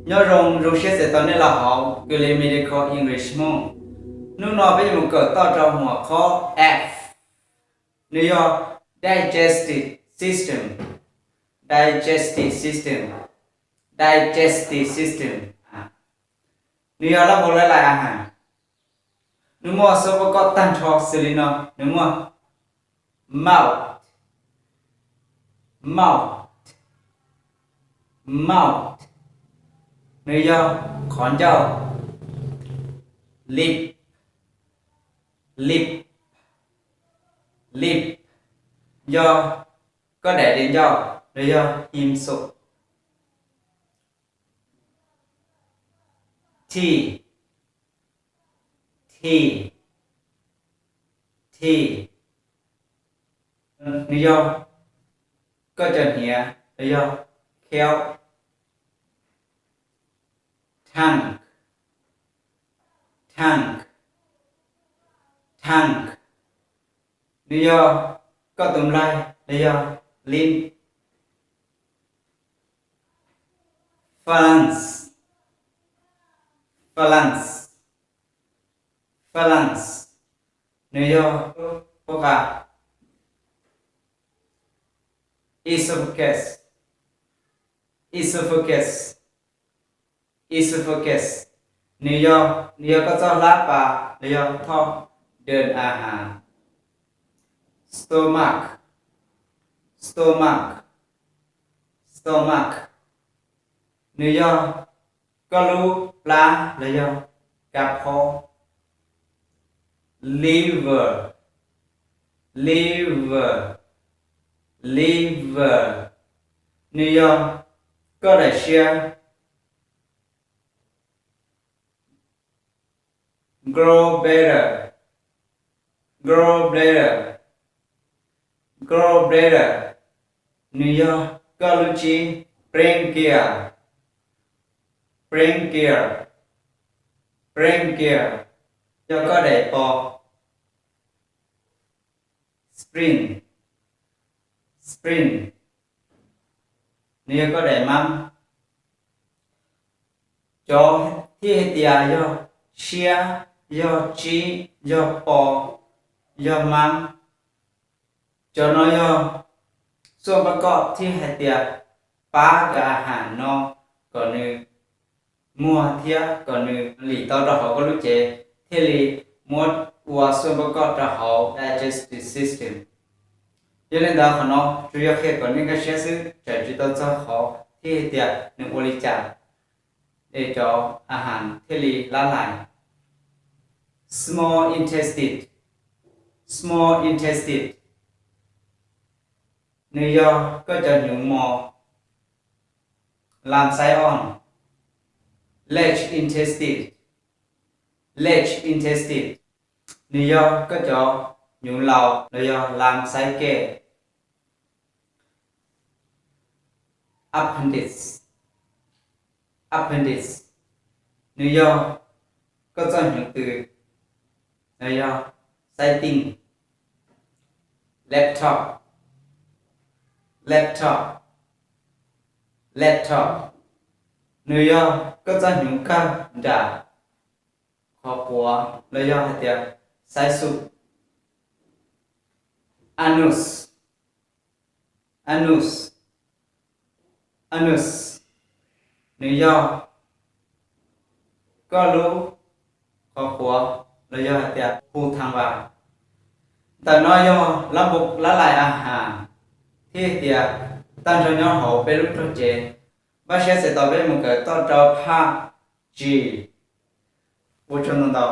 Nyob zoo, zoo siab txais tos nej los hauv Kws Li Medical English Hmoob. Hnub no peb yuav mus kawm toj rau hmuam qhov F, nws yog digestive system. Digestive system. Digestive system. Nws yog lab npau lab lai a has. Nws muaj xuab pob koj tag nrho xws li no. Nws muaj mouth, mouth, mouth. Nws yog qhov ncauj, lip, lip, lip. Yog koj daim diav ncauj los yog him xum. Teeth, teeth, teeth. Nws yog koj cov hniav los yog khaub. Tongue, tongue, tongue. Nws yog koj tus nplaig los yog lip. Phalanx, phalanx, phalanx. Nws yog pob qa. Esophagus, esophagus, esophagus. Nws yog, nws yog koj txoj hlab pas los yog thoj dwm a has. Stomach, stomach, stomach. Nws yog koj lub plab los yog kab phob. Liver, liver, liver. Nws yog koj daim siab. Gallbladder, gallbladder, gallbladder. Nws yog koj lub tsib. Pancreas, pancreas, pancreas. Yog koj daim pos. Spleen, spleen. Nws yog koj daim mab. Cov thiaj hais tias yog siab, yog tsib, yog pos, yog mab. Cov no yog xuaj npab koj thiaj hais tias pab cov a has no kom nws muag thiab kom nws lim tau rau hauv koj lub cev, thiaj li muab ua xuaj npab koj rau hauv digestive system. Yog li ntawd qhov no tsuas yog qhia kom nej nkag siab xwb, tseem tsis tau txog qhov thiaj hais tias nws ua li cas es cov a has thiaj li lab lais. Small intestine, small intestine. Nws yog koj cov hnyuv mos, lam xaib os. Large intestine, large intestine. Nws yog koj cov hnyuv laus los yog lam xaib kej. Appendix, appendix. Nws yog koj txoj hnyuv tw los yog xaib tiaj. Rectum, rectum, rectum. Nws yog koj txoj hnyuv kawg nram qhov quav los yog hais tias xaib xub. Anus, anus, anus. Nws yog koj lub qhov quav los yog hais tias hu thas vas. Ntawm no yog lab npau lab lais a has thiab tias tag nrho nyob hauv peb lub rog cev. Npaj siab txais tos peb mus kawm toj rau phaj G. Ua tsaug ntau ntau.